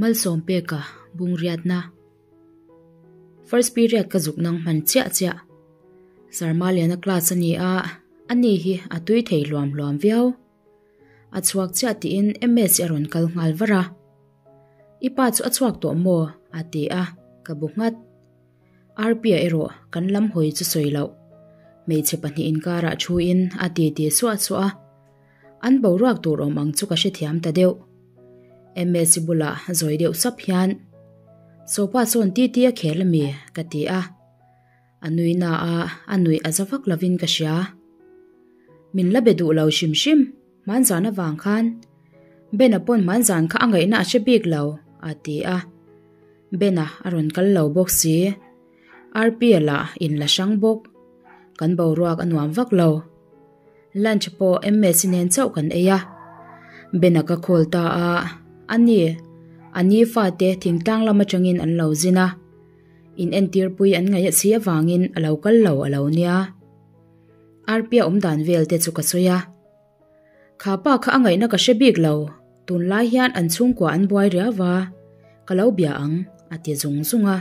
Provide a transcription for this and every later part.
Malsawmpeka bungriatna First period ka zuk nang hman chiah chiah. Sarmaliana class a ni a, ani hi a tui thei hluam hluam viau. A chhuak chiah tiin MS a rawn kal nghal var a. I pa chu a chhuak tawh maw? a ti a, ka bu nghat. Arpia erawh kan lam hawi chu sawi loh. Hmeichhe pahnih inkarah thuin a ti ti suah suah a. An boruak tur awm ang chu ka hrethiam ta deuh. MS bulah zawi deuh sap hian, Sopa sawn titi a khel ami? ka ti a. A nui na a, a nuih a za vak lovin ka hria. Min la be duh lo hrim hrim, hmanzan avang khan. Bena pawn hmanzan kha a ngaihna a hre bik lo, a ti a. Bena a rawn kal lo bawk si. Arpia lah in la hrang bawk. Kan boruak a nuam vak lo. Lunch pawh MS nen chauh kan ei a. Bena ka call ta a, ani, a ni fate thingtlang lam atangin an lo zin a. In entirpui an ngaih si avangin a lo kal lo a lo nia. Arpia awm dan vel te chu ka sawi a. Kha pa kha a ngaihna ka hre bik lo, tunlai hian an chhungkua an buai riau va, ka lo bia ang, a ti zung zung a.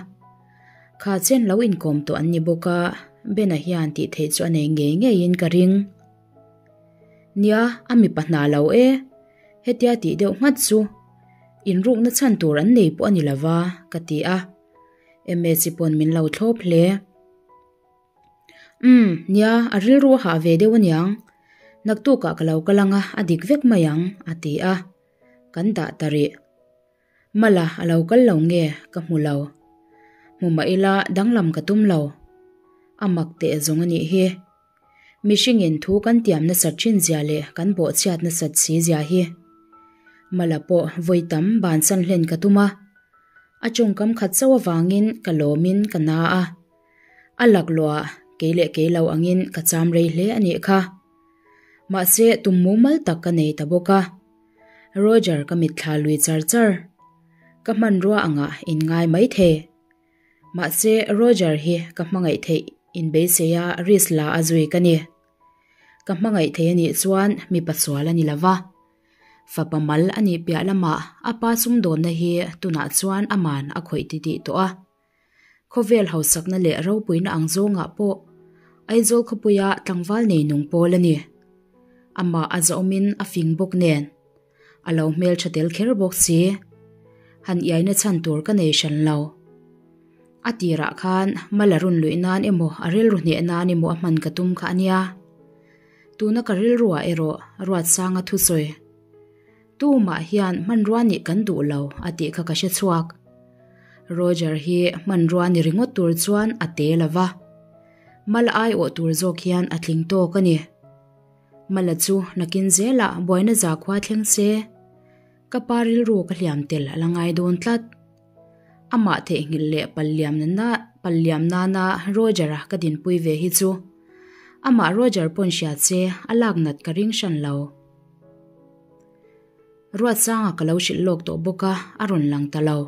Kha chen lo inkawm tawh an ni bawk a, Bena hian tih theih chu a nei ngei ngeiin ka ring. Nia, a mipa hna lo e, hetia tih deuh nghat chu inrukna chhan tur an nei pawh a ni lova, ka ti a. Msi pawn min lo thlawp hle. Umm, nia, a rilru a hah ve deuh aniang. Naktukah ka lo kal anga a dik vek mai ang, a ti a. Kan dah ta rih. Mala a lo kal lo nge ka hmu lo. Hmu mah ila danglam ka tum lo. A mak teh zawng a nih hi. Mihringin thu kan tiam nasat thin zia leh kan bawhchhiat nasat si zia hi. Mala pawh vawi tam bansan hlen ka tum a. A tawngkam khat chauh avangin ka lawmin ka na a. A laklawh ah kei leh kei lo angin ka cham rei hle a nih kha. Mahse tum mumal tak ka nei ta bawk a. Roger ka mitthla lui char char. Ka hmanrua angah in ngai mai thei. Mahse Roger hi ka hmangaih theih in beisei a risk la a zui ka ni. Ka hmangaih thei a nih chuan mipa sual a ni lova. Fapa mal a nih piah lamah a pa sumdawnna hi tunah chuan aman a khawih titih tawh a. Khawvel hausakna leh ropuina ang zawngah pawh Aizawl khawpuia tlangval nei nung pawl a ni. Amah a zawmin a fing bawk nen. A lo hmeltha tel kher bawk si. Han iaina chhan tur ka nei hran lo. A tirah khan mal a run luih nan emaw a rilru hneh nan emaw a hman ka tum kha a nia. Tuna ka rilruah erawh Ruatsanga thusawi. Tumah hian hmanrua nih kan duh lo a tih kha ka hre chhuak. Roger hi hmanrua ni ringawt tur chuan a te lo va. Mal aiawh tur zawk hian a tling tawk a ni. Mala chu nakin zelah buaina zakhua thleng se, ka pa rilru ka hliam tel a la ngai dawn tlat. Amah theihnghilh leh palliam nana Roger-a ka dinpui ve hi chu amah Roger pawn hria che a lak nat ka ring hran lo. Ruatsanga ka lo hrilh lawk tawh bawk a, a rawn lang ta lo.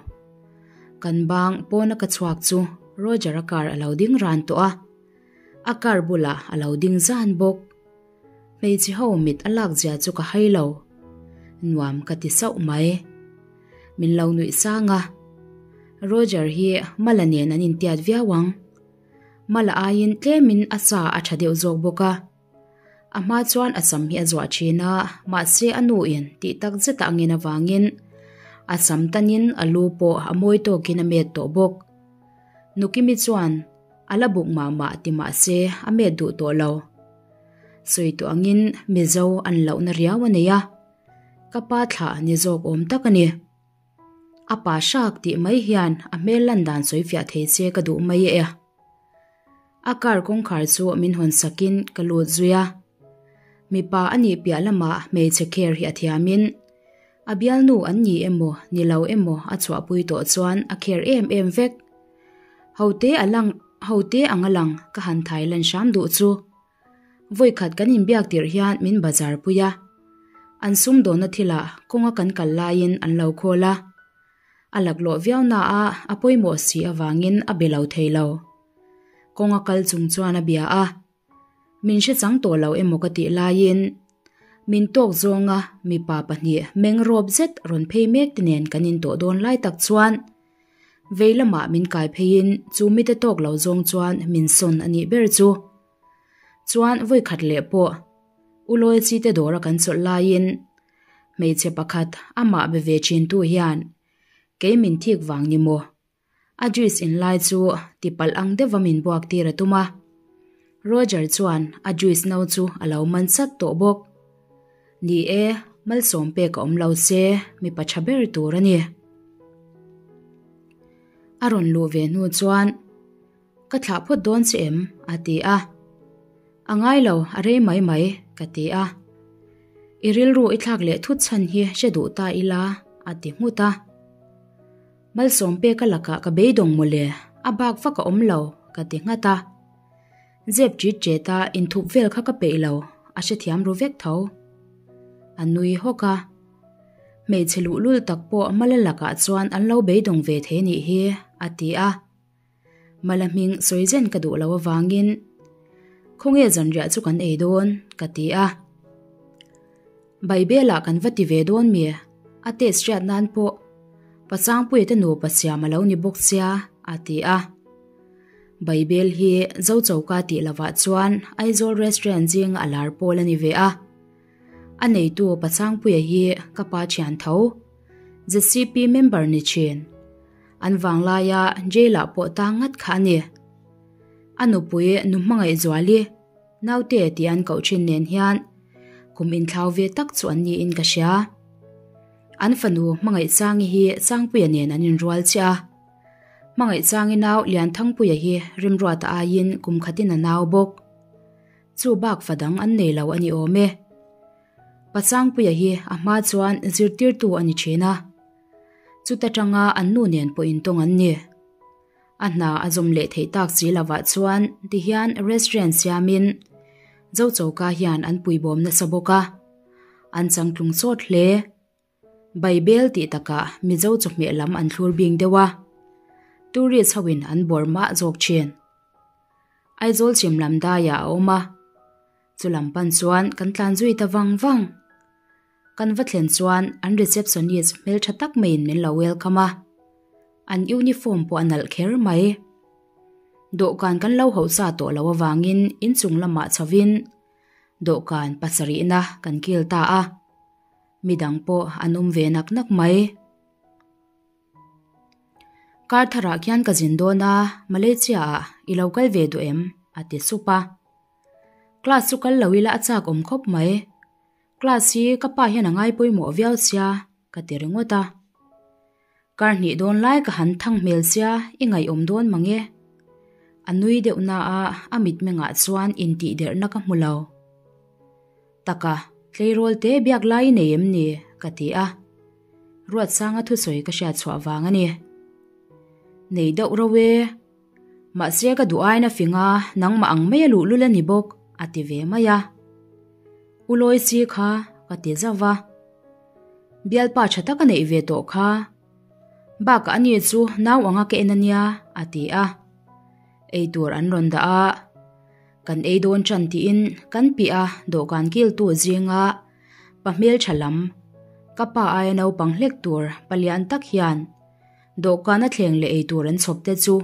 Kan bang pawna ka chhuak chu Roger-a car a lo ding ran tawh a, a car bulah a lo ding zan bawk. Hmeichhe ho mit a lak zia chu ka hai lo. Nuam ka ti sauh mai. Min lo nuih sang a, Roger hi Mala nen an intiat viau ang. Mala aiin tlemin a sa a tha deuh zawk bawk a. A hma chuan a sam hi a zuah thin a, mahse a nu in tih tak zet a angin avangin a sam tanin a lu pawh a mawi tawkin a met tawh bawk. Nukimi chuan a la buk mah mah ti mahse a met duh tawh lo. Sawi tawh angin Mizo an lohna riau a nei a, ka pa thlah ni zawk awm tak a ni. A pa hrak tih mai hian a hmel lan dan sawi fiah thei che ka duh mai e. A car kawngkhar chu min hawn sakin ka lut zui a. Mipa a nih piah lamah hmeichhe care hi a thiamin a bialnu an ni emaw ni lo emaw a chhuahpui tawh chuan a care em em vek. Hote a lang hote ang a lang ka han thai lan hram duh chu. Vawikhat kan inbiak tirh hian min bazar pui a. An sumdawnna thilah kawnga kan kal laiin an lo khawl a. A laklawh viau na a, a pawimawh si avangin a be lo thei lo. Kawnga kal chung chuan a bia a. Min hre chang tawh lo emaw ka tih laiin Min tawk zawnga mipa pahnih meng rawp zet rawn phei mek te nen kan intawh dawn lai tak chuan vei lamah min kai pheiin chu mite tawk lo zawng chuan min sawn a nih ber chu. Chuan vawikhat leh pawh U Loicy te dawra kan chawlh laiin hmeichhe pakhat amah be ve thintu hian kei min thik vang ni maw? A juice in lai chu tipalh ang deuha min buak tir a tum a. Roger chuan a juice no chu a lo man chat tawh bawk. Ni e, malsawm pek a awm lo se, mipa tha ber tur a ni. A rawn luh ve hnu chuan, Ka thlah phawt dawn che em? a ti a. A ngai lo, a rei mai mai, ka ti a. I rilru i thlak leh thut chhan hi hre duh ta ila, a ti nghut a. Malsawm peka lakah ka beidawng mawle, a bak vak a awm lo, ka ti nghat a. Zep ṭit ṭet a inthup vel kha ka peih lo, a hrethiam ru vek tho. A nui hawk a. Hmeichhe luhlul tak pawh Mala lakah chuan an lo beidawng ve thei nih hi, a ti a. Mala hming sawi zen ka duh lo avangin, Khawnge zanriah chu kan ei dawn? ka ti a. Baibelah kan va ti ve dawn mi? A test hriat nan pawh Pasangpuia te nupa siam a lo ni bawk sia, a ti a. Baibel hi Zo choka tih lovah chuan Aizawl restaurant zinga a lar pawl a ni ve a. A neitu Pasangpuia hi ka pa thian tho, ZCP member ni thin. An vanglaia jail-ah pawh tang ngat kha a ni. A nupui nu hmangaih zuali naute tih an koh thin nen hian kum inthlau ve tak chu an niin ka hria. An fanu hmangaih Sangi hi Sangpuia nen an inrual chiah a. Hmangaih Sangi nau Lianthangpuia hi Rimruata aiin kum khatin a nau bawk. Chu bak fa dang an nei lo a ni awm e. Pa Sangpuia hi a hma chuan zirtirtu a ni thin a. Chuta tanga an nu nen pawh intawng an ni. A hna a zawm leh theih tak si lovah chuan tihian restaurant siamin Zo choka hian an puibawm nasa bawk a, an changtlung sawt hle. Baibel tih takah Mizo chawhmeh lam an thlur bing deuh a, tourist hoin an bawr mah zawk thin. Aizawl chhim lam daiah a awm a, chu lam pan chuan kan tlan zui ta vang vang. Kan va thlen chuan an receptionist hmeltha tak maiin min lo welcome a, an uniform pawh a nalh kher mai. Dawhkan kan lo hauh sa tawh loh avangin inchung lamah chhovin dawhkan pasarihna kan kil ta a, midang pawh an awm ve nak nak mai. Kar tharah khian ka zin dawn a, Malaysia ah i lo kal ve duh em? a ti sup a. Class chu kal lo ila a chak awm khawp mai. Class hi ka pa hian a ngai pawimawh viau sia ka ti ringawt a. Kar hnih dawn lai ka han thang hmel sia i ngaihawm dawn mang e. A nui deuh na a a mitmengah chuan intih derhna ka hmu lo. Taka, tleirawl te biak lai i nei em ni? ka ti a. Ruatsanga thusawi ka hriat chhuah vang a ni. Nei deuh ro e. Mahse ka duh aina fing a, nangmah ang mai a luhlul a ni bawk, a ti ve mai a. U Loicy kha ka ti zauh a. Bialpa tha tak a neih ve tawh kha. Bakah ani chu nau anga ka en a nia, a ti a. Ei tur an rawn dah a. Kan ei dawn tan tiin kan piah a dawhkan kiltu zinga pa hmeltha lam, ka pa aia naupang hlek tur palian tak hian Dawhkan a thleng leh eitur an chhawp te chu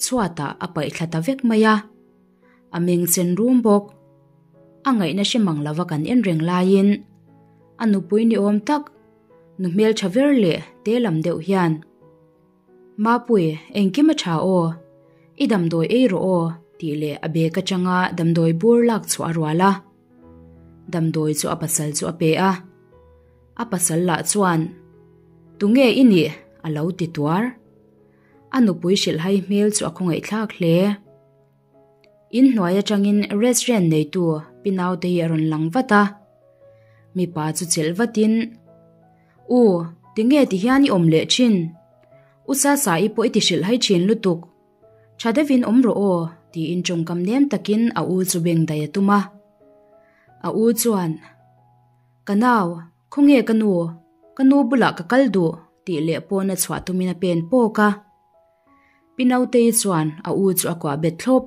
chhuatah a paih thla ta vek mai a, a meng sen rum bawk. A ngaihna hre mang lova kan en reng laiin a nupui ni awm tak, nu hmeltha ver leh te lam deuh hian, Mapui, engkim a tha aw, i damdawi ei rawh aw tih leh a bag atanga damdawi bur lak chhuah a rual a. Damdawi chu a pasal chu a pe a. A pasal lah chuan, Tunge i nih? a lo ti tuar. A nupui hrilhhai hmel chu a khawngaihthlak hle. In hnuai atangin restaurant neitu Pi Naute hi a rawn lang vat a. Mipa chu chelh vatin, U, tinge tihian i awm leh thin? U Sasa-i pawh i ti hrilhhai thin lutuk. Tha deuhin awm rawh aw, tiin tawngkam nem takin a u chu beng daih a tum a. A u chuan, Ka nau, khawnge ka nu? Ka nu bulah ka kal duh, tih leh pawn a chhuah tumin a pen pawk a. Pi Nautei chuan a u chu a kuah bet thlawp.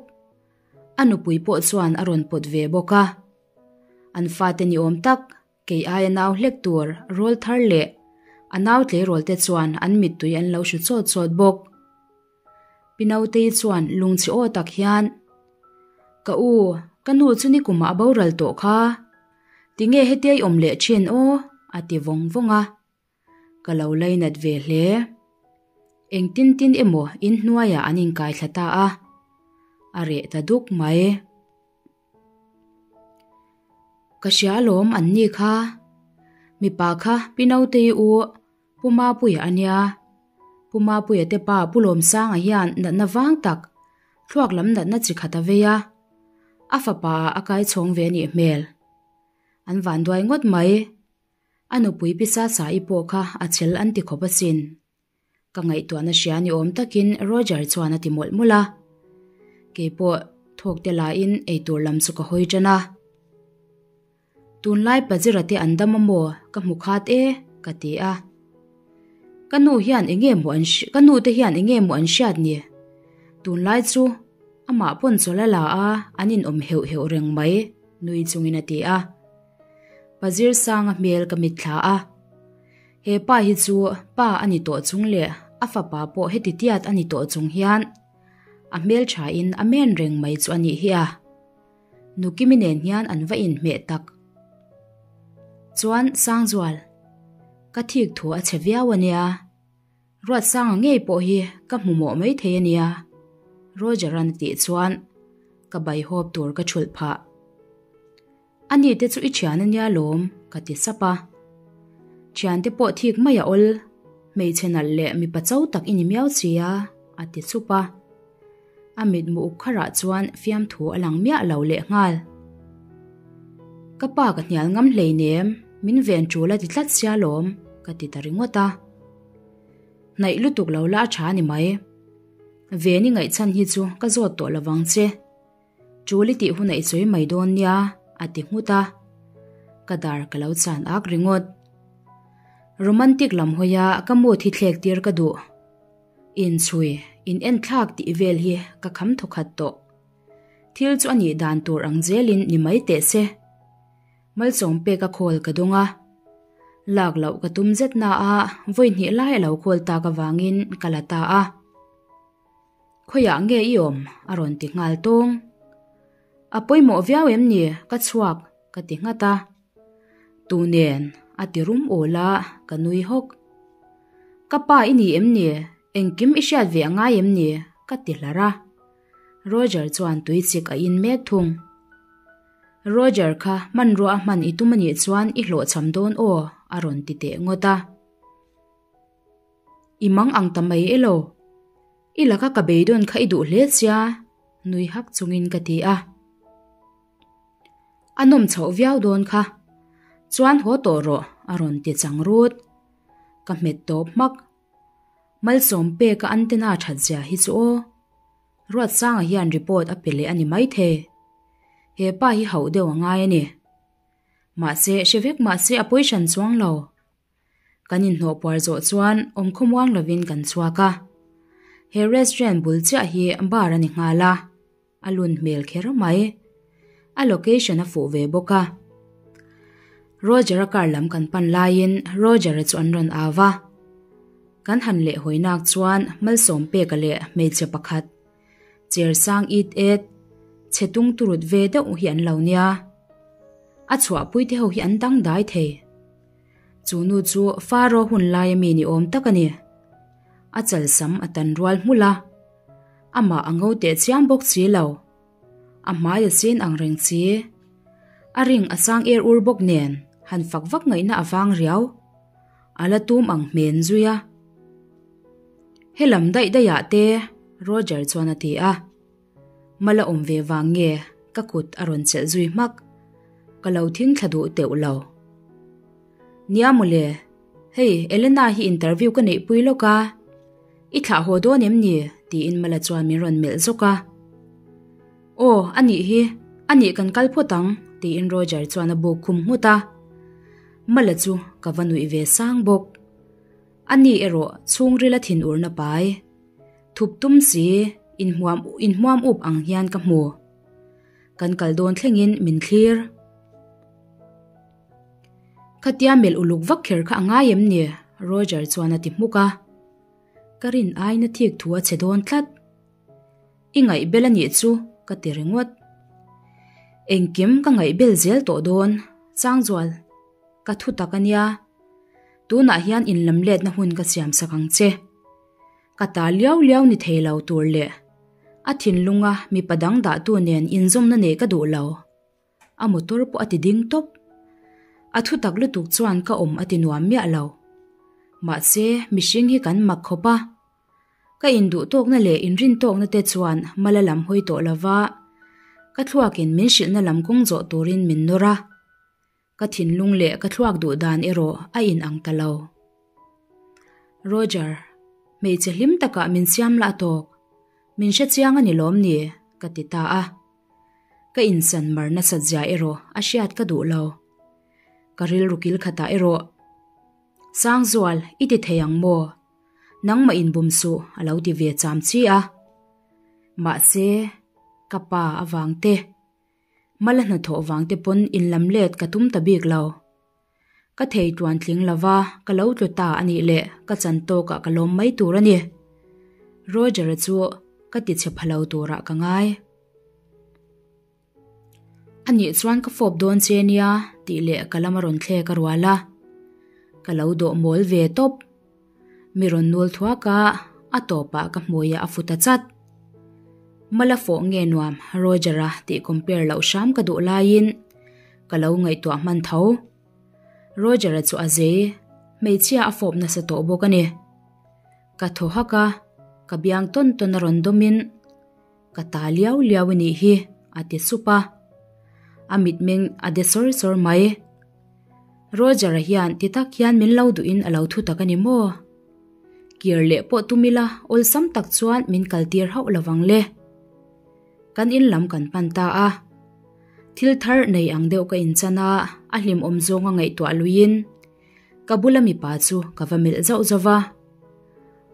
A nupui pawh chuan a rawn pawt ve bawk a. An fate ni awm tak, kei aia nau hlek tur rawl thar leh a nau tleirawl te chuan an mittui an lo hru chawt chawt bawk. Pi Nautei chuan lungchhe aw tak hian, Ka u, ka nu chu nikumah a boral tawh kha. Tinge hetia i awm leh thin aw? a ti vawng vawng a. Ka lo lainat ve hle. Engtin tin emaw inhnuaiah an inkaithla ta a, a reh ta duk mai. Ka hria alawm an ni kha. Mipa kha Pi Nautei u Pu Mapuia a nia. Pu Mapuia te pa Pu Lawmsanga hian natna vang tak, thluak lam natna chi khat a vei a. A fapa ah a kai chhawng ve anih hmel. An vanduai ngawt mai. A nupui Pi Sasa-i pawh kha a chel an ti khawp asin. Ka ngaihtuahna hria ni awm takin Roger chuan a ti mawlh mawlh a. Keipawh thawk te lain eitur lam chu ka hawi tan a. Tunlai Pazira te an dam a maw ka hmu khat e ka ti a. Ka nu hian eng nge maw an ka nu te hian eng nge maw an hriat ni. Tunlai chu amah pawn chawl a la a an inawm heuh heuh reng mai nui chungin a ti a. Pazir sanga hmel ka mitthla a. He pa hi chu pa a ni tawh chung leh a fapa pawh heti tiat a ni tawh chung hian a hmelthain a men reng mai chu a nih hi a. Nukimi nen hian an va inhmeh tak. Chuan Sangzual, ka thik thu a chhe viau a nia. Ruatsanga ngei pawh hi ka hmu mawh mai thei a nia, Roger-a'n a tih chuan ka baihawp tur ka thulh phah. A ni te chu i thian a nia lawm, ka ti sap a. Thiante pawh thik mai a awl, hmeichhe nalh leh mipa cho tak i ni miau si a, a ti sup a. A mitmu uk kharah chuan fiamthu a lang miah lo lehnghal. Ka pa ka hnial ngam hleinem, min ven tul a ti tlat sia lawm, ka ti ta ringawt a. Hnaih lutuk lo la a tha ni mai. Ven i ngaihchhan hi chu ka zawt tawh lovang che. Tul i tih hunah i sawi mai dawn nia, a ti nghut a. Ka dar ka lo chan ak ringawt. Romantic lam hawia ka mood hi thlek tir ka duh. Inchhui, in enthlak tih vel hi ka kham thawkhat tawh. Thil chu a nih dan tur ang zelin ni mai teh se. Malsawm pek a khawl ka dawng a. Lak loh ka tum zet na a, vawi hnih lai a lo khawl tak avangin ka la ta a. Khawiah nge i awm? a rawn ti nghal tawng. A pawimawh viau em ni? Ka chhuak, ka ti nghat a. Tu nen? a ti rum awl a, ka nui hawk. Ka pa i ni em ni? Engkim i hriat ve a ngai em ni? ka ti hlar a. Roger chuan tui chik a in mek thung. Roger kha hmanrua a hman i tum a nih chuan i hlawhchham dawn aw, a rawn ti teh ngawt a. I mang ang ta mai elo? I laka ka beidawn kha i duh hle sia, nui hak chungin ka ti a. A nawm chhoh viau dawn kha. Chuan haw tawh rawh, a rawn ti chang rut. Ka hmet tawp hmak. Malsawm peka antenna that zia hi chu aw. Ruatsanga hian report a pe leh a ni maithei. He pa hi hauh deuh a ngai a ni. Mahse, hre vek mahse a pawi hran chuang lo. Kan inhnawh puar zawh chuan awm khawmuang lovin kan chhuak a. He restaurant bul chiah hi bar a ni nghal a, a lun hmel kher mai. A location a fuh ve bawk a. Roger-a car lam kan pan laiin Roger-a chu an rawn au va. Kan han leh hawi nak chuan Malsawm peka leh hmeichhe pakhat Cher sang it et, chhe tung turut ve deuh hi an lo nia. A chhuahpui te ho hi an dangdai thei. Chu nu chu Faro hun laia mi ni awm tak a ni. A chalsam a tan rual hmul a, amah a ngo teh chiang bawk si lo. A hmai a sin ang reng si. A ring a sang er ur bawk nen han fak vak ngaihna a vang riau. A la tum ang hmen zui a. Helam daih daih ah te Roger chuan a ti a. Mala awm ve vang nge ka kut a rawn chelh zui hmak. Ka lo thing thla duh teuh lo. Nia mawle, hei Elena hi interview ka neih pui lawk a, i thlah haw dawn em ni? tiin Mala chuan min rawn melh zawk a. Aw, a nih hi, a nih kan kal phawt ang, tiin Roger chuan a buk khum nghut a. Mala chu ka va nuih ve sang bawk. A ni erawh chhungrila thinurna pai. Thup tum si, inhmuam inhmuam up ang hian ka hmu. Kan kal dawn thlengin min thlir. Khatia melh uluk vak kher kha a ngai em ni? Roger chuan a ti hmuk a. Ka rin aina thik thu a che dawn tlat. I ngaihbel a nih chu ka ti ringawt. Engkim ka ngaihbel zel tawh dawn, Changzual, ka thu tak a nia. Tunah hian inlamletna hun ka siam sak ang che. Ka ta liau liau ni thei lo tur leh a thinlunga mipa dang dahtu nen inzawmna neih ka duh lo. A motor pawh a ti ding tawp. A thu tak lutuk chuan ka awm a ti nuam miah lo. Mahse, mihring hi kan mak khawp a. Ka induh tawkna leh inrin tawkna te chuan mala lam hawi tawh lova, ka thluakin min hrilhna lam kawng zawh turin min nawr a. Ka thinlung leh ka thluak duh dan erawh a in ang ta lo. Roger, hmeichhe hlim takah min siam lah tawk. Min hre chiang a ni lawm ni? ka ti ta a. Ka insan mar nasat zia erawh a hriat ka duh lo. Ka rilru kil khatah erawh, Sangzual, i ti thei ang maw? Nangmah inbum suh a lo ti ve cham chi a. Mahse, ka pa avang te, Mala hnathawh vang te pawn inlam let ka tum ta bik lo. Ka thei tuan tling lova ka lo tlu ta a nih leh ka chan tawkah ka lawm mai tur a ni. Roger-a chu ka ti chhe pha lo turah ka ngai. A nih chuan ka fawp dawn che nia tih leh ka lam a rawn thlek a rual a. Ka lo dawh mawl ve tawp. Mi rawn nul thuak a, a tawpah ka hmuiah a fu ta chat. Mala fawh nge nuam Roger-a tih compare loh hram ka duh laiin ka lo ngaihtuah hman tho. Roger-a chu a zei, hmeichhia a fawp nasa tawh bawk a ni. Ka thaw hak a, ka biang tawn tawn a rawn dawmin ka ta liau liau i nih hi a ti sup a. A mitmeng a de sawr sawr mai. Roger-a hian ti tak hian min lo duhin a lo thu tak a ni maw? Kir leh pawh tum ila awlsam tak chuan min kaltir hauh lovang le. Kan in lam kan pan ta a. Thil thar nei ang deuh ka inchan a, a hlimawm zawnga ngaihtuah luiin ka bula mipa chu ka va melh zauh zauh va.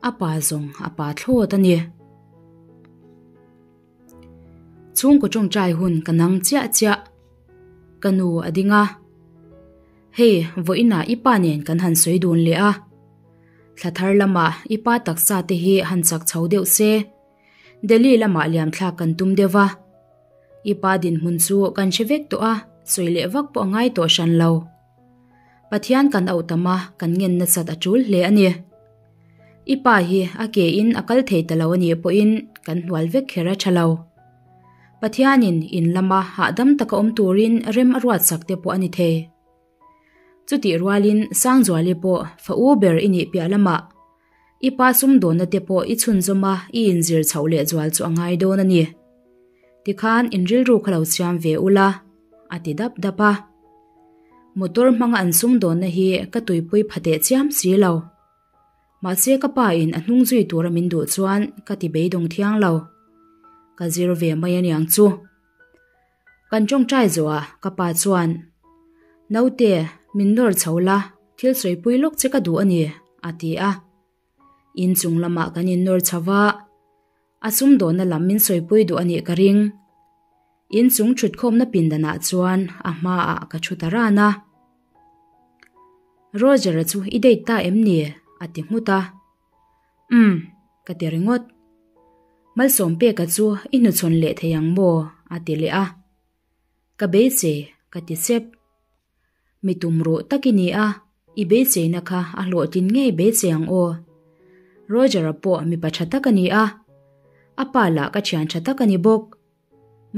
A pa zawng a pa thlawt a ni. Chhungkaw tawngtai hun ka nang chiah chiah. Ka nu a ding a. Hei, vawiinah i pa nen kan han sawi dun leh a. Thla thar lamah i pa taksa te hi han chak chho deuh se. Delhi lamah liam thlak kan tum deuh va. I pa dinhmun chu kan hre vek tawh a, sawi leh vak pawh a ngai tawh hran lo. Pathian kan auh tam a, kan ngen nasat a tul hle a ni. I pa hi a ke in a kal thei ta lo a nih pawhin kan hnual vek kher a tha lo. Pathianin in lama hahdam taka awm turin rem a ruatsak te pawh a ni thei. Chutih rualin Sangzuali pawh fa u ber i nih piah lamah i pa sumdawnna te pawh i chhunzawm a i inzir chhoh leh zual chu a ngai dawn a ni. Tikhan in rilru kha lo siam ve ula a ti dap dap a. Motor hmanga an sumdawnna hi ka tuipui pha teh chiam si lo. Mahse ka pa in a hnung zui tura min duh chuan ka ti beidawng thiang lo. Ka zir ve mai aniang chu. Kan tawngtai zawh a ka pa chuan, Naute, min nawr chho la, thil sawipui lawk che ka duh a ni, a ti a. Inchung lamah kan innawr chho va, a sumdawnna lam min sawipui duh a nih ka ring. Inchung thutkhawmna pindanah chuan a hmaah ka thu ta ran a. Roger-a chu i date ta em ni? a ti nghut a. Umm, ka ti ringawt. Malsawm peka chu i hnuchhawn leh thei ang maw? a ti leh a. Ka beisei, ka ti sep. Mi tum ruh tak i ni a, i beiseina kha a hlawhtlin ngei beisei ang aw. Roger-a pawh mipa tha tak a ni a, a pa lah ka thian tha tak a ni bawk.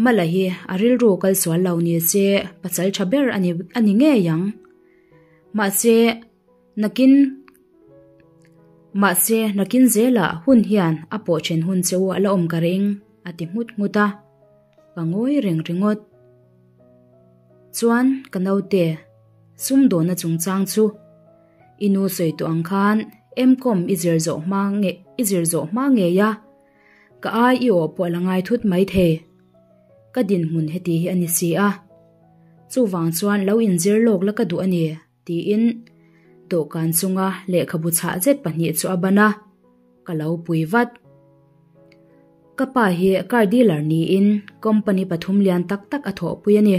Mala hi a rilru kal sual lo ni se pasal tha ber a ni a ni ngei ang. Mahse, nakin mahse nakin zelah hun hian a pawh then hun che u a la awm ka ring a ti nghut nghut a, ka ngawi reng ringawt. Chuan ka naute sumdawna chungchang chu i nu sawi tawh ang khan M-com i zir zawh hma nge i zir zawh hma ngei a. Ka ai i aw pawh a la ngai thut mai thei. Ka dinhmun heti hi a ni si a. Chuvang chuan lo inzir lawk la ka duh a ni, tiin dawhkan chunga lehkhabu chhah zet pahnih chu a ban a, ka lo pui vat. Ka pa hi car dealer niin company pathum lian tak tak a thawhpui a ni.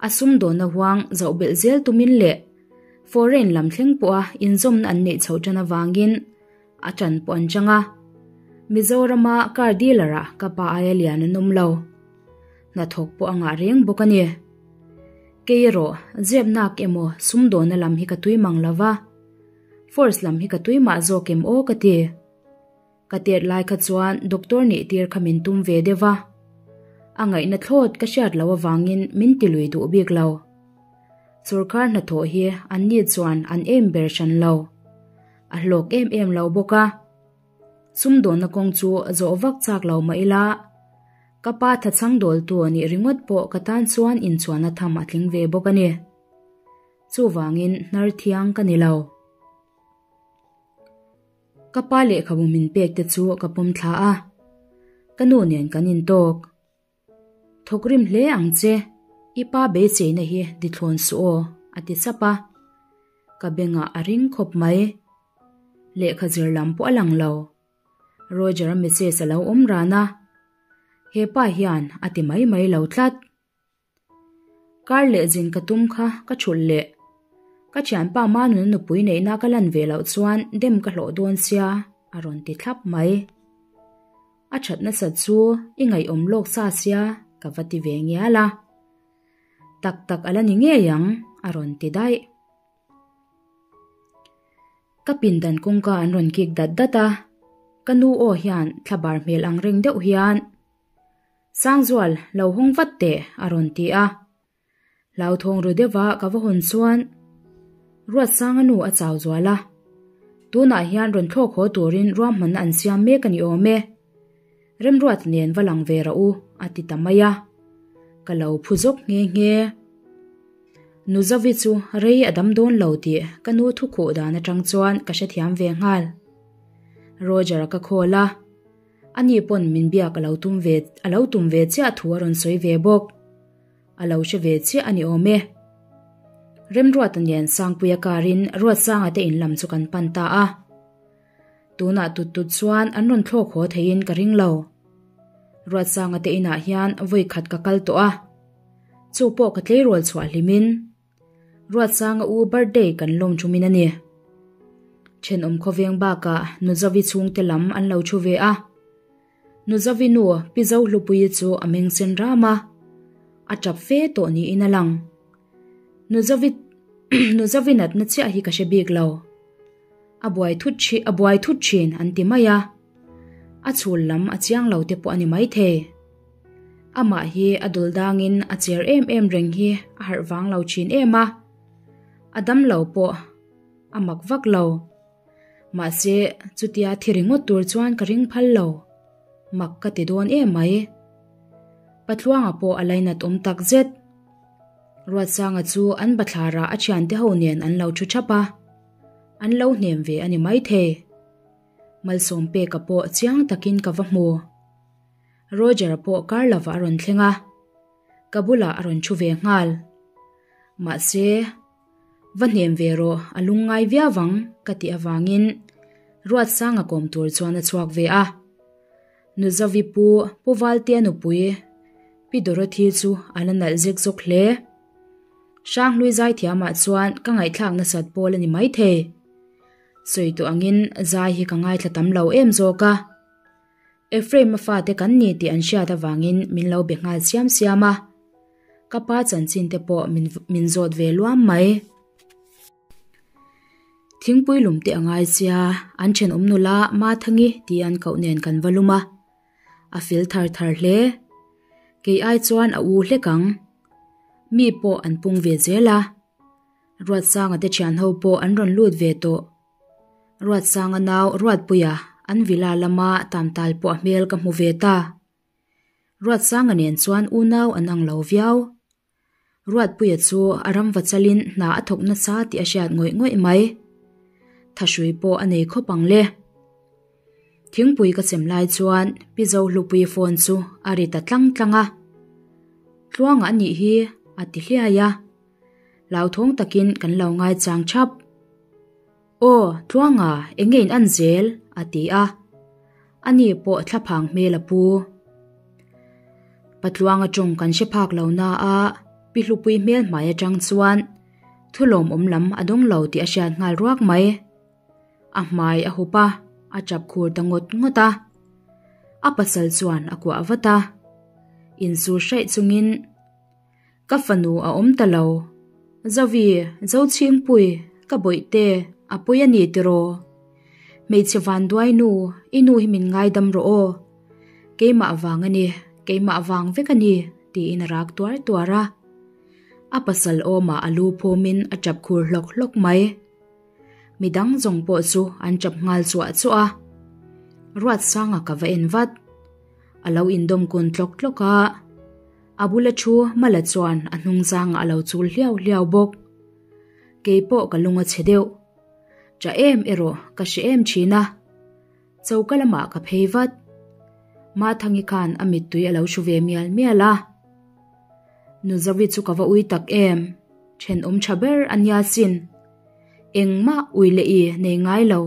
A sumdawnna huang zoh belh zel tumin leh. Foreign lam thleng pawha inzawmna an neih chhoh tan avangin a ṭan pawh an chang a. Mizorama car dealer ah ka pa aia lian an awm lo. Hnathawk pawh a ngah reng bawk a ni. Kei erawh zep nak emaw sumdawna lam hi ka tui mang lo va, force lam hi ka tui mah zawk em aw ka ti. Ka tet lai kha chuan doctor nih tir kha min tum ve deuh va, a ngaihna thlawt ka hriat loh avangin min ti lui duh bik lo. Sorkar hnathawh hi an ni chuan an em ber hran lo. A hlawk em em lo bawk a. Sumdawnna kawng chu zawh vak chak lo mah ila, ka pa thachhang dawltu nih ringawt pawh ka tan chuan inchuanna tham a tling ve bawk a ni. Chuvangin hnar thiang ka ni lo. Ka pa lehkhabu min pek te chu ka pawm thla a, ka nu nen kan intawk. Thawk rim hle ang che, i pa beiseina hi dithlawn suh aw, a ti sap a. Ka bengah a ring khawp mai. Lehkha zir lam pawh a lang lo. Roger-a message a lo awm ran a, he pa hian a ti mai mai lo tlat. Kar leh zin ka tum kha ka thulh leh. Ka thianpa Manuna nupui neihna ka lan ve loh chuan dem ka hlawh dawn sia a rawn ti thlap mai. A that nasat chu i ngaihawm lawk sa sia ka va ti ve ngial a. Tak tak a la ni ngei ang a rawn ti daih. Ka pindan kawngka an rawn kik dat dat a, ka nu aw hian thlabar hmel ang reng deuh hian Sangzual, lo hawng vat teh, a rawn ti a. Hlauthawng ru deuha ka va hawn chuan Ruatsanga nu a chau zual a. Tunah hian rawn thlawk haw turin ruahmanna an siam mek a ni awm e. Remruat nen va lang ve rawh u, a ti ta mai a. Ka lo phu zawk nghe nghe. Nu Zovi chu rei a dam dawn lo tih ka nu thukhuh dan atang chuan ka hrethiam ve nghal. Roger-a ka call a. Ani pawn min biak a lo tum ve a lo tum ve chiah thu a rawn sawi ve bawk. A lo hre ve chiah a ni awm e. Remruata nen Sangpuia karin Ruatsanga te in lam chu kan pan ta a. Tunah tut tut chuan an rawn thlawk haw theiin ka ring lo. Ruatsanga te inah hian vawi khat ka kal tawh a. Chu pawh ka tleirawl chhuah hlimin Ruatsanga u birthday kan lawm thumin a ni. Thenawm khawveng bakah Nuzovi chhungte lam an lo thu ve a. Nuzovi nu Pi Zohlupuii chu a meng sen ram a, a tap fe tawh niin a lang. Nuzovi Nuzovi natna chiah hi ka hre bik lo. A buai thut thi a buai thut thin an ti mai a. A chhul lam a chiang lo te pawh a ni maithei. Amah hi a dul dangin a cher em em reng hi a harh vang lo thin em a. A dam lo pawh a mak vak lo. Mahse, chutia thi ringawt tur chuan ka ring phal lo. Mak ka ti dawn em mai. Patluanga pawh a lainat awm tak zet. Ruatsanga chu an bathlarah a thiante ho nen an lo thu thap a. An lo hnem ve a ni maithei. Malsawm peka pawh chiang takin ka va hmu. Roger-a pawh kar lovah a rawn thleng a, ka bulah a rawn thu ve nghal. Mahse, va hnem ve rawh, a lungngai viau ang ka tih avangin Ruatsanga kawm tur chuan a chhuak ve a. Nuzovi pu Pu Valtea nupui Pi Dorothy chu a la nalh zek zawk hle. Hranghlui zaithiamah chuan ka ngaihthlak nasat pawl a ni maithei. Sawi tawh angin zai hi ka ngaithla tam lo em zawk a. Ephraim-a fate kan ni tih an hriat avangin min lo be nghal siam siam a, ka pa chanchin te pawh min min zawt ve luam mai. Thingpui lum te a ngai sia, an thenawm nula Mathangi tih an koh nen kan va lum a, a fel thar thar hle. Kei ai chuan a u hlek ang. Mi pawh an pung ve zel a, Ruatsanga te thian ho pawh an rawn lut ve tawh. Ruatsanga nau Ruatpuia an villa lama tamtal pawh a hmel ka hmu ve ta. Ruatsanga nen chuan unau an ang lo viau. Ruatpuia chu a ram va chalin hna a thawk nasa tih a hriat ngawih ngawih mai. Thahrui pawh a nei khawp ang le. Thingpui ka chem lai chuan Pi Zohlupuii phone chu a ri ta tlang tlang a. Tluanga a nih hi a ti hliai a. Hlauthawng takin kan lo ngaichang thap. Aw, Tluanga, eng nge in an zel? a ti a. Ani pawh thlaphang hmel a pu. Patluanga tawng kan hre phak lo na a, Pi Hlupui hmel hmai atang chuan. Thu lawmawm lam a dawng lo tih a hriat nghal ruak mai. A hmai a hup a, a tap khur ta ngawt ngawt a. A pasal chuan a kuah vat a. Insur hraih chungin, Ka fanu a awm ta lo. Zovi, Zochhingpui, ka bawihte, a pawi a ni tiraw? Hmeichhe vanduai nu, i nu hi min ngaidam rawh aw. Keimah vang a ni, keimah vang vek a ni, tiin a rak tuar tuar a. A pasal awmah a lu phawmin a tap khur hlawk hlawk mai. Midang zawng pawh chu an tap nghal chuah chuah a. Ruatsanga ka va en vat. A lo indawm kun tlawk tlawk a. A bula thu Mala chuan a hnung zangah a lo chul hliau hliau bawk. Kei pawh ka lung a chhe deuh. Tah em erawh ka hre em thin a. Choka lamah ka phei vat. Mathangi khan a mittui a lo hru ve mial mial a. Nuzawi chu ka va ui tak em, thenawm tha ber a nia sin. Engmah ui leh i nei ngai lo,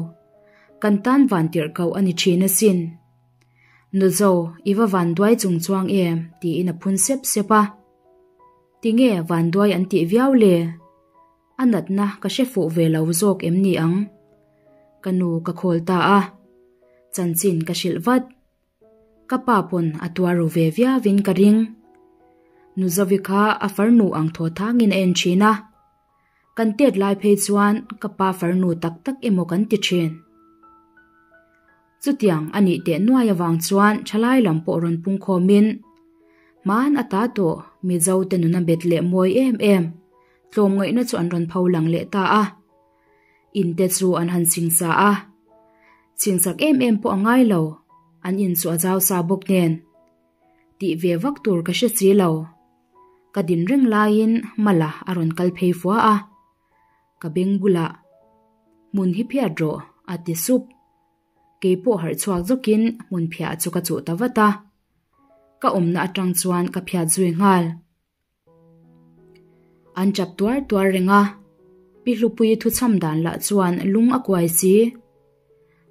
kan tan van tirh koh a ni thin asin. Nuzo, i va van duai chung chuang em? tiin a phun sep sep a. Tinge van duai an tih viau le? A natna ka hre fuh ve lo zawk em ni ang? Ka nu ka khawl ta a, chanchin ka hrilh vat. Ka pa pawn a tuar ru ve viauin ka ring. Nu Zovi kha a farnu ang thaw thangin a en thin a. Kan tet lai phei chuan ka pa farnu tak tak emaw kan ti thin. Chutiang a nih teh nuai avang chuan thalai lam pawh rawn pung khawmin hman a ta tawh Mizo te nuna bet leh mawi em em tlawmngaihna chu an rawn pho lang leh ta a. In te chu an han chingsa a. Chingsak em em pawh a ngai lo, an in chu a zau sa bawk nen. Tih ve vak tur ka hre si lo. Ka din reng laiin Mala a rawn kal phei fua a. Ka beng bulah, Hmun hi phiat rawh, a ti sup. Kei pawh harh chhuak zawkin hmun phiah chu ka chuh ta vat a. Ka awmna atang chuan ka phiat zui nghal. An chap tuar tuar reng a, Pi Hlupuii thuchham dan lah chuan lung a kuai si.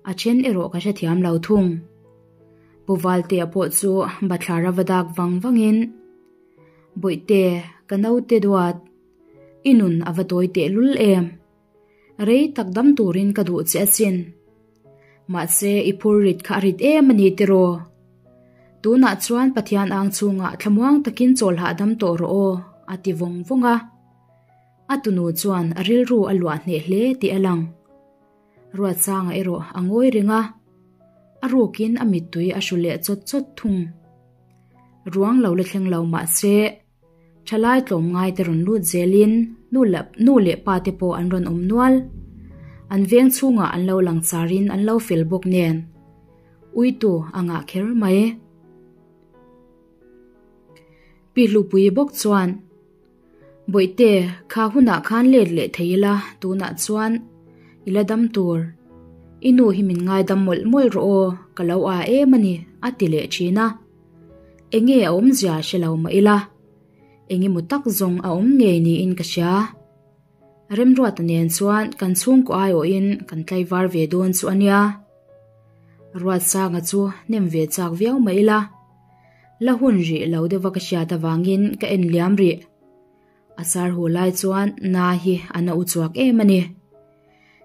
A then erawh ka hrethiam lo thung. Pu Valtea pawh chu bathlar a va dak vang vangin, Bawihte, ka naute duat, i nun a va tawi tehlul em? Rei tak dam turin ka duh che asin. Mahse, i phur rit kha a rit em a ni tiraw? Tunah chuan Pathian ang chhungah thlamuang takin chawl hahdam tawh rawh aw, a ti vawng vawng a. A tunu chuan a rilru a luah hneh hle tih a lang. Ruatsanga erawh a ngawi reng a, a rukin a mittui a hru leh chawt chawt thung. Ruang lo la thleng lo mahse, Thalai tlawmngai te rawn lut zelin nu leh nu leh pa te pawh an rawn awm nual. An veng chhungah an lo lang charin an lo fel bawk nen. Uitu a ngah kher mai. Pi Hlupui bawk chuan, Bawihte, kha hunah khan let leh thei ila, tunah chuan i la dam tur. I nu hi min ngaidam mawlh mawlh rawh aw, ka lo aa em a ni, a ti leh thin a. Enge a awmzia hre lo mah ila, engemaw tak zawng a awm ngei niin ka hria. Remruata nen chuan kan chhungkaw aiawhin kan tlaivar ve dawn chu a nia. Ruatsanga chu hnem ve chak viau mah ila, la hun rih lo deuha ka hriat avangin ka en liam rih. A sar hu lai chuan na hi a na uchuak em a ni.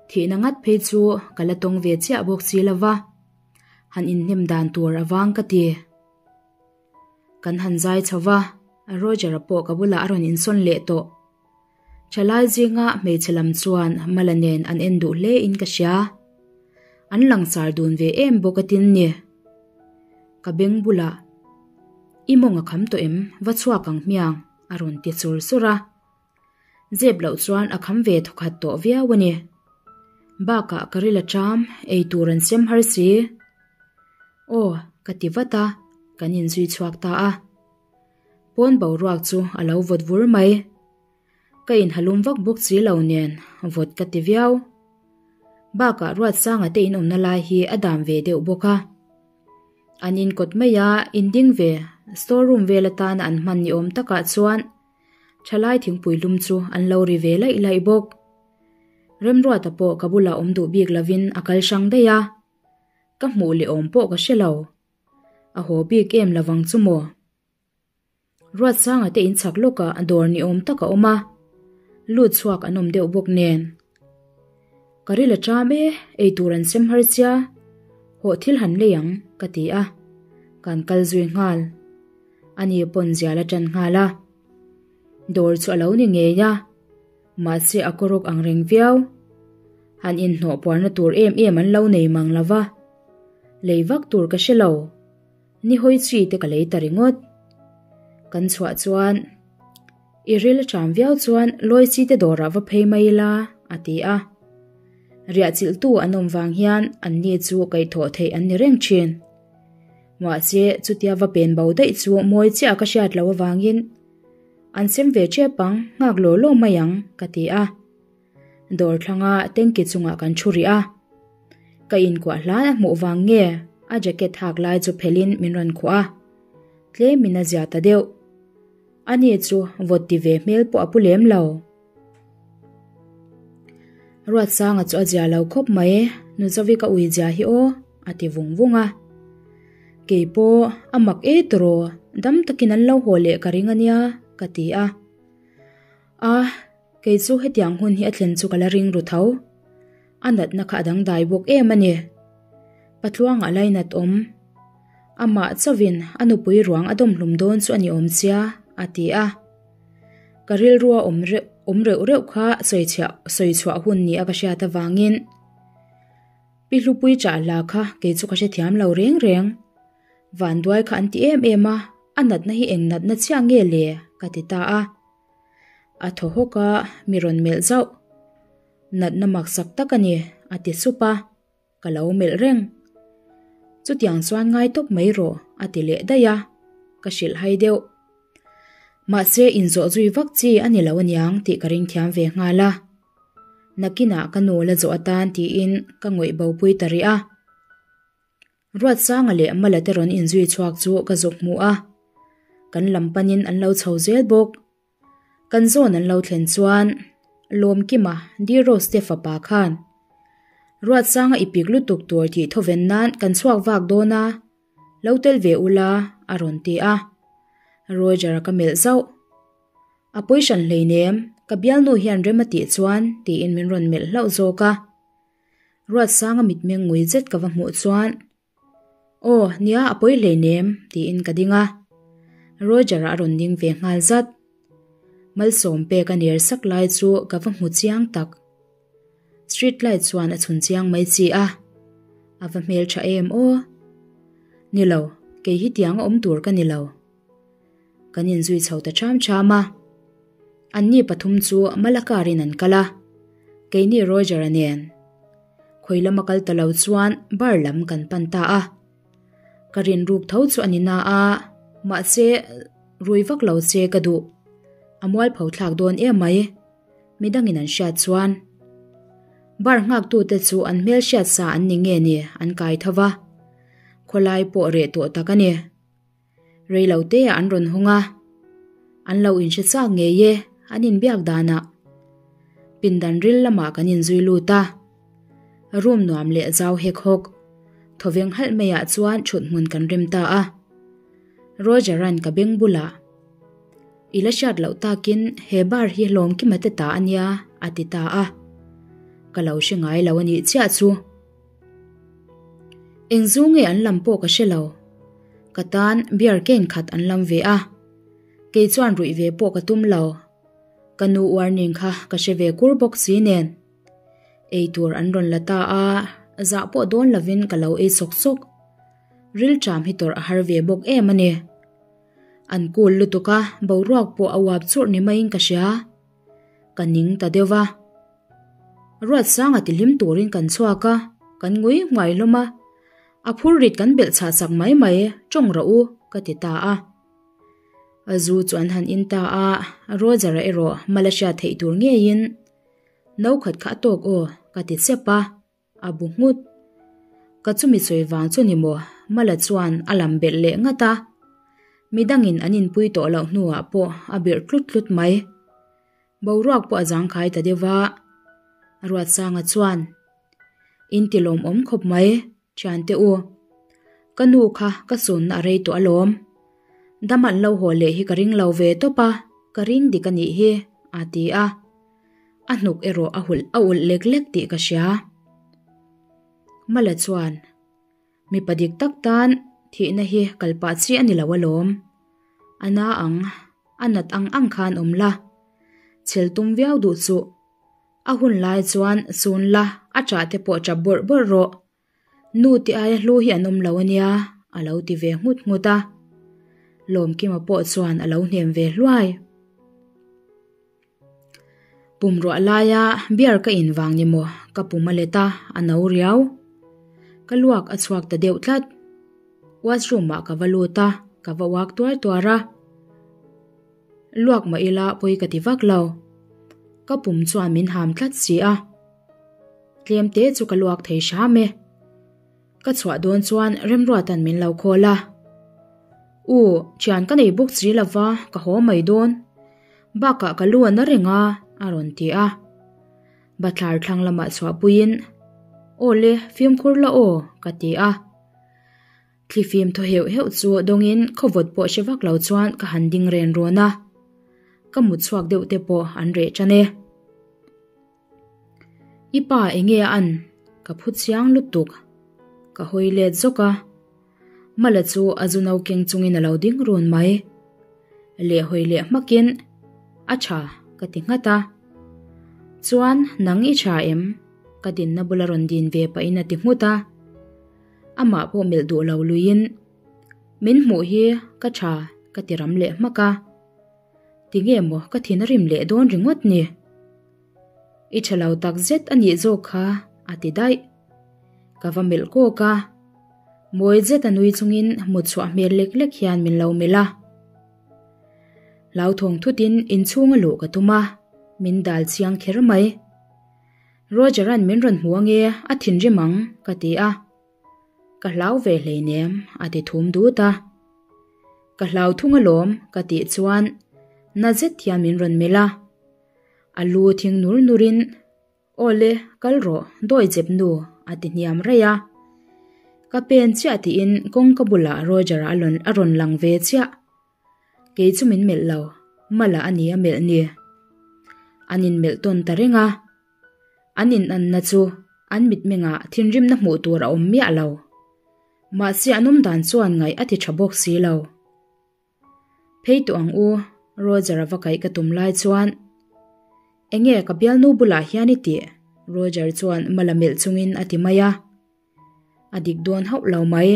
Thihna ngat phei chu ka la tawng ve chiah bawk si lova. Han inhnem dan tur a vang ka ti. Kan han zai chho va, Roger-a pawh ka bulah a rawn insawn leh tawh. Thalai zinga hmeichhe lam chuan Mala nen an en duh hle in ka hria. An langsar dun ve em bawk atin ni. Ka beng bulah, I mawng a kham tawh em, va chhuak ang hmiang, a rawn ti chur chur a. Zep loh chuan a kham ve thawkhat tawh viau a ni. Bakah ka ril a ṭam, ei tur an sem har si. Aw, ka ti vat a, kan inzui chhuak ta a. Pawn boruak chu a lo vawt vur mai. Ka inhalum vak bawk si lo nen vawt ka ti viau. Bakah Ruatsanga te inawmna lai hi a dam ve deuh bawk a. An inkawt mai a, inding ve, store room vel atana an hman ni awm takah chuan Thalai thingpui lum chu an lo ri ve laih laih bawk. Remruata pawh ka bulah awm duh bik lovin a kal hrang daih a, ka hmuh leh awm pawh ka hre lo. A haw bik em lovang chu maw? Ruatsanga te inchhak lawkah dawr ni awm tak a awm a. Lut chhuak an awm deuh bawk nen. Ka ril a ṭam e, eitur an sem har sia, hawh thil han lei ang ka ti a, kan kal zui nghal. Ani pawn zial a ṭan nghal a. Dawr chu a lo ni ngei a, mahse a kawrawk ang reng viau. Han inhnawh puarna tur em em an lo nei mang lo va, lei vak tur ka hre lo. Ni hawi chi te ka lei ta ringawt. Kan chhuah chuan I ril a ṭam viau chuan lawi chi te dawrah va phei mai ila a ti a. Riah chilhtu an awm vang hian an ni chu kaihthawh theih an ni reng ṭhin. Mahse chutia va pen bo daih chu mawi chiah ka hriat loh avangin an sem ve ṭep ang, nghak law law mai ang ka ti a. Dawr thlanga tanky chungah kan thu rih a. Ka inkuah hlan a hmuh vang nge a jacket hak lai chu phelhin min rawn khuah a. Tlemin a zia ta deuh. Ani chu vawt ti ve hmel pawh a pu lem lo. Ruatsanga chu a zia lo khawp mai, Nuzovi ka ui zia hi aw, a ti vung vung a. Kei pawh a mak e tawraw, dam takin an lo haw leh ka ring ania, ka ti a. A, kei chu hetiang hun hi a thlen chu ka la ring ru tho. A natna kha a dangdai bawk em a ni. Patluangah lainat awm. Amah chauhin a nupui ruang a dawmhlum dawn chu a ni awm sia, a ti a. Ka rilrua awm reuh awm reuh reuh kha sawichhiah sawi chhuah hun ni a ka hriat avangin Pi Hlupui chah hla kha kei chu ka hrethiam lo reng reng. Vanduai kha an ti em em a, a natna hi eng natna chiah nge le? ka ti ta a. A thaw hawk a, mi rawn melh zauh. Natna maksak tak a ni, a ti sup a, ka lo melh reng. Chutiang chuan ngai tawp mai rawh, a ti leh daih a, ka hrilh hai deuh. Mahse, inzawh zui vak chi a ni lo aniang tih ka ring thiam ve nghal a. Nakinah ka nu la zawh atan tiin ka ngawih bopui ta rih a. Ruatsanga leh Mala te rawn inzui chhuak chu ka zuk hmu a, kan lam panin an lo chho zel bawk. Kan zawn an lo thlen chuan Lawmkima, Dear Rose te fapa khan Ruatsanga i pik lutuk tur tih thawven nan kan chhuak vak dawn a, lo tel ve ula a rawn ti a. Roger-a ka melh zauh. A pawi hran hleinem, ka bialnu hian rem a tih chuan tiin min rawn melh hlauh zawk a. Ruatsanga mitmeng ngui zet ka va hmuh chuan, Aw, nia a pawi hleinem, tiin ka ding a. Roger-a a rawn ding ve nghal zat. Malsawm pek a ner sak lai chu ka va hmu chiang tak. Street light chuan a chhun chiang mai chi a. A va hmeltha em aw. Ni lo, kei hi tiang a awm tur ka ni lo. Kan inzui chho ta ṭham ṭham a. Anni pathum chu Malakarin an kal a, keini Roger-a nen. Khawi lama kal ta lo chuan bar lam kan pan ta a. Ka rinruk tho chu a ni na a, mahse rui vak lo che ka duh. A mualpho thlak dawn em mai, midangin an hriat chuan. Bar nghaktute chu an hmel hriat sa an ni nge ni an kai tho va, khawlai pawh reh tawh tak a ni. Rei lo te ah an rawn hawng a, an lo inhre chak ngei e an inbiak danah. Pindan ril lamah kan inzui lut a, room nuam leh zau hek hawk, thawveng halh maiah chuan thut hmun kan rem ta a. Roger-a'n ka beng bulah, I la hriat loh takin he bar hi hlawmkima te ta a nia a ti ta a. Ka lo hre ngai lo a nih chiah chu. Eng zu nge an lam pawh ka hre lo. Ka tan beer can khat an lam ve a. Kei chuan ruih ve pawh ka tum lo. Ka nu warning kha ka hre ve kur bawk si nen. Ei tur an rawn la ta a, zah pawh dawn lovin ka lo ei sawk sawk. Rilṭam hi tawrh a har ve bawk em a ni. An cool lutuk a, boruak pawh a uap churh ni maiin ka hria. Ka ning ta deuh va. Ruatsanga ti hlim turin kan chhuak a, kan ngui nghuai hlawm a. A phur rit kan belh chhah sak mai mai, tawng rawh u, ka ti ta a. A zu chu an han in ta a, Roger-a erawh mal a hriat theih tur ngeiin, No khat kha a tawk aw, ka ti chep a. A bu nghut. Ka chumi sawi vang chu ni maw? Mala chuan a lam belh leh ngat a. Midangin an inpui tawh loh hnuah pawh a birh tlut tlut mai. Boruak pawh a zangkhai ta deuh va. Ruatsanga chuan, In ti lawmawm khawp mai, thiante u. Ka nu kha ka sunna a rei tawh alawm. Dam an lo haw leh hi ka ring lo ve tawp a, ka ring dik a nih hi, a ti a. A hnuk erawh a hulh a ulh lek lek tih ka hria. Mala chuan, Mipa dik tak tan thihna hi kal pah chi a ni lo alawm. A na ang, a nat ang ang khan awm la. Chhel tum viau duh chuh. A hun lai chuan sun la, a ṭah te pawh ṭap bawrh bawrh rawh. Nu ti aia hlu hi an awm lo ania, a lo ti ve nghut nghut a. Lawmkima pawh chuan a lo hnem ve hluai. Pum ruah laia beer ka in vang ni maw ka pum a let a, a no riau. Ka luak a chhuak ta deuh tlat. Washroom ah ka va lut a, ka va uak tuar tuar a. Luak mah ila pawi ka ti vak lo. Ka pum chuan min ham tlat si a. Tlem te chu ka luak thei hram e. Ka chhuah dawn chuan Remruata'n min lo call a. U, thian ka nei bawk si lova, ka haw mai dawn. Bakah ka lu a na reng a, a rawn ti a. Bathlar thlang lamah chhuahpuiin, Aw le, fimkhur la aw, ka ti a. Thlifim thaw heuh heuh chu dawngin khawvawt pawh hre vak lo chuan ka han ding ren rawn a. Ka mut chhuak deuh te pawh an reh tan e. I pa enge a an? Ka phu chiang lutuk. Ka hawi let zawk a. Mala chu a zu no keng chungin a lo ding run mai. Leh hawi leh hmakin, A tha, ka ti nghat a. Chuan nang i tha em? Ka dinna bula rawn din ve pahin a ti nghut a. Amah pawh melh duh lo luiin, Min hmuh hi ka tha, ka ti ram leh hmak a. Tinge maw ka thin a rim leh dawn ringawt ni? I tha lo tak zet a nih zawk kha, a ti daih. Ka va melh kawk a, mawi zet a nui chungin mut chhuah hmel lek lek hian min lo melh a. Hlauthawng thutin inchhung a luh ka tum a, min dal chiang kher mai. Roger-a'n min rawn hmu ange, a thinrim ang, ka ti a. Ka hlau ve hleinem, a ti thum dut a. Ka hlau thung alawm, ka tih chuan na zet hian min rawn melh a. A lu thing nur nurin, Aw le, kal rawh, dawi zep nu, a ti hniam raih a. Ka pen chiah tiin kawngka bulah Roger-a a rawn lang ve chiah. Kei chu min melh lo, Mala a ni a melh ni. An inmelh tawn ta reng a. An inanna chu an mitmengah thinrimna hmuh tur a awm miah lo. Mahse an awm dan chuan ngaih a ti tha bawk si lo. Phei tawh ang u, Roger a va kaih ka tum lai chuan Enge ka bialnu bulah hian i tih? Roger chuan Mala melh chungin a ti mai a. A dik dawn hauh lo mai.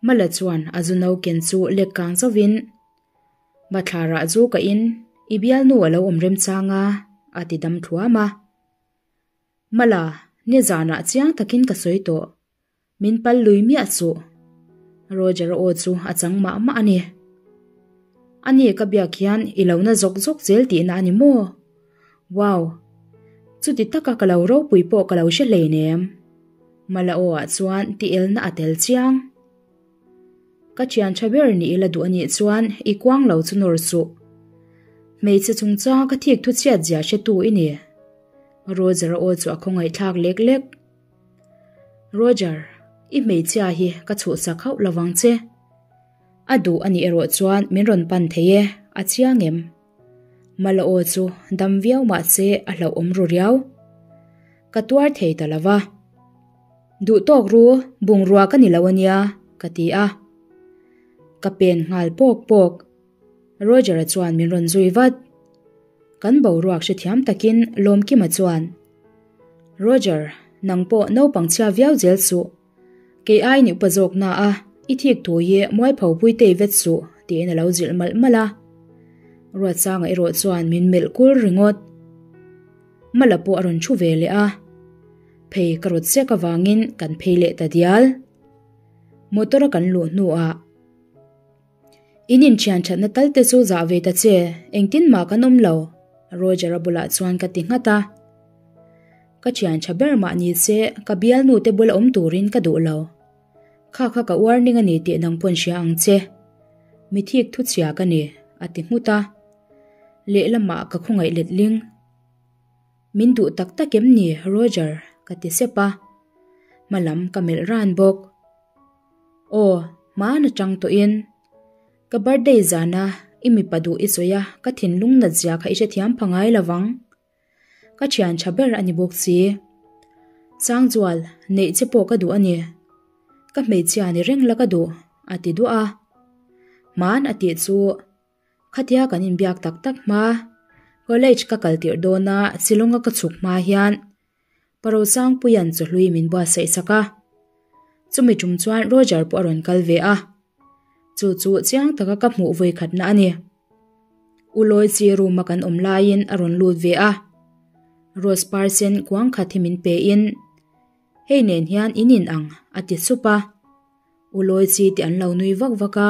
Mala chuan a zu no ken chu lek kang zauhin, Bathlarah zu ka in, i bialnu a lo awm remchang a, a ti dam thluam a. Mala, nizanah chiang takin ka sawi tawh. Min pal lui miah suh. Roger-a aw chu a chang mah mah a ni. Ani ka biak hian i lo na zawk zawk zel tihna a ni maw? Wow! Chuti taka ka lo ropui pawh ka lo hre hleinem. Mala aw ah chuan ti elna a tel chiang. Ka thian tha ber ni ila duh anih chuan i kuang lo chu nawr suh. Hmeichhe chungchang ka thik thu chhiat zia hretu i ni. Roger-a aw chu a khawngaih thlak lek lek. Roger, i hmeichhia hi ka chhuhsak hauh lovang che. A duh anih erawh chuan min rawn pan thei e, a chiang em? Mala aw chu dam viau mah se a hlauhawm ru riau. Ka tuar thei ta lo va. Duh tawk ru, bungrua ka ni lo ania, ka ti a. Ka pen nghal pawk pawk. Roger-a chuan min rawn zui vat. Kan boruak hrethiam takin Lawmkima chuan, Roger, nang pawh naupang chhia viau zel suh. Kei aiin i upa zawk na a, i thik thu hi mualpho pui tei vet suh, tiin a lo zilh malh malh a. Ruatsanga erawh chuan min melh kul ringawt. Mala pawh a rawn thu ve leh a, phei ka rawt sek avangin kan phei leh ta dial. Motor a kan luh hnuah In inthian thatna tal te chu zah ve ta che, engtin mah kan awm lo, Roger-a bulah chuan ka ti nghat a. Ka thian tha ber mah ni se ka bialnu te bula awm turin ka duh lo. Kha kha ka warning a ni tih nang pawn hria ang che. Mi thik thu chhia ka ni, a ti nghut a. Lehlamah ka khawngaih let ling. Min duh tak tak em ni, Roger? ka ti sep a. Hmalam ka melh ran bawk. Aw, hmaan atang tawhin. Ka birthday zana i mipa duh i sawi a, ka thinlung nat zia kha i hrethiam pha ngai lovang. Ka thian tha ber a ni bawk si. Sangzual, neih che pawh ka duh a ni. Ka hmeichhia ni reng la ka duh, a ti duah a. Hman a tih chu khatia kan inbiak tak tak hma, college ka kal tirh dawna Shillong-a ka chhuk hma hian Parosangpuia'n chawhlui min buatsaih sak a. Chumi tum chuan Roger pawh a rawn kal ve a. Chu chu chiang taka ka hmuh vawi khatna a ni. U Loicy room-a kan awm laiin a rawn lut ve a. Rose par sen kuang khat hi min pein, Hei nen hian in in ang, a ti sup a. U Loicy te an lo nui vak vak a.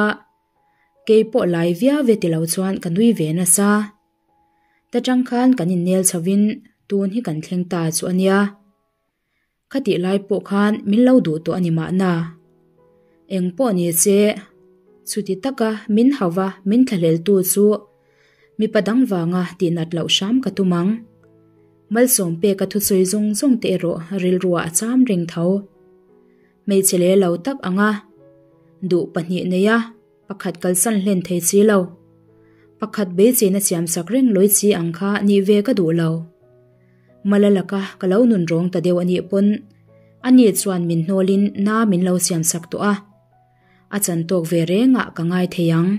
Kei pawh lai viau ve ti lo chuan ka nui ve nasa. Ta tang khan kan innel chhovin tun hi kan thleng ta chu a nia. Khatih lai pawh khan min lo duh tawh a ni mahna. Eng pawh ni se, chuti taka min hauva min thlahleltu chu mipa dang vanga tihnat loh hram ka tum ang. Malsawm peka thusawi zawng zawng te erawh rilruah a cham reng tho. Hmeichhe leh lo tak anga duh pahnih neia pakhat kalsan hlen thei si lo. Pakhat beiseina siamsak reng lawi si ang kha nih ve ka duh lo. Mala laka ka lo nun rawng ta deuh a nih pawn ani chuan min hnawlin na min lo siamsak tawh a, a chan tawk ve rengah ka ngai thei ang.